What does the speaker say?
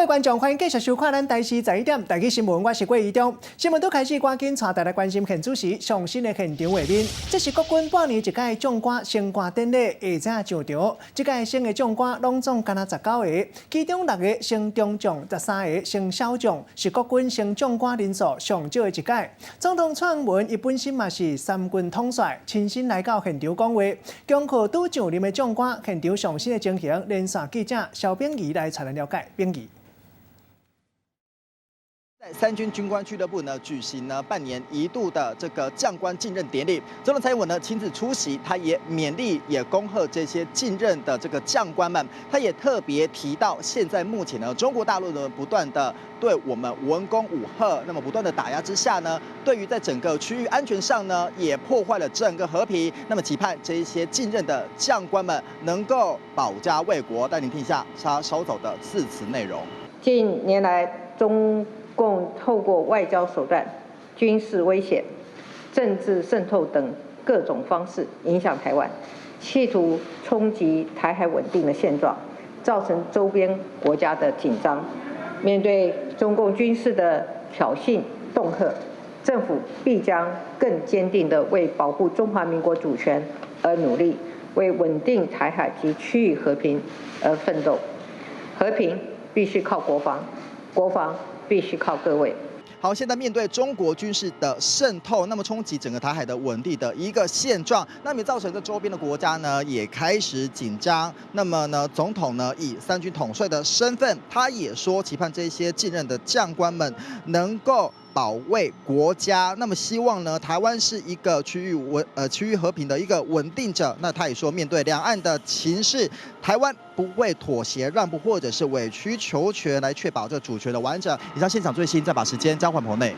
各位觀眾，歡迎繼續收看咱台視十一點台語新聞，我是郭怡中。新聞拄開始，趕緊帶大家關心現主時上新的現場畫面。這是國軍半年一屆將官升官典禮下晝上場。這屆升的將官攏總干焦19个，其中六个升中將，13个升少將，是國軍升將官人數上少的一屆。總統蔡英文伊本身嘛是三軍統帥，親身來到現場講話，恭賀拄上任的將官，現場上新的情形，連線記者蕭炳儀來帶咱了解。炳儀。在三軍軍官俱樂部呢舉行呢半年一度的這個將官晉任典禮，總統蔡英文呢親自出席，他也勉勵也恭賀這些晉任的這個將官們。他也特別提到，現在目前呢中國大陸呢不斷的對我們文攻武嚇，那麼不斷的打壓之下呢，對於在整個區域安全上呢也破壞了整個和平。那麼期盼這一些晉任的將官們能夠保家衛國。帶您聽一下他稍早的致辭內容。近年來，中共透過外交手段、軍事威脅、政治滲透等各種方式影響台灣，企圖衝擊台海穩定的現狀，造成周邊國家的緊張。面對中共軍事的挑釁恫嚇，政府必將更堅定地為保護中華民國主權而努力，為穩定台海及區域和平而奮鬥。和平必須靠國防，國防必須靠各位。好，現在面對中國軍事的滲透，那麼衝擊整個台海的穩定的一個現狀，那麼也造成這周邊的國家呢也開始緊張。那麼呢，總統呢以三軍統帥的身份，他也說期盼這些晉任的將官們能夠保衛國家。那麼希望呢，台灣是一個區域和平的一個穩定者。那他也說，面對兩岸的情勢，台灣不會妥協讓步或者是委曲求全，來確保這主權的完整。以上現場最新，再把時間交還棚內。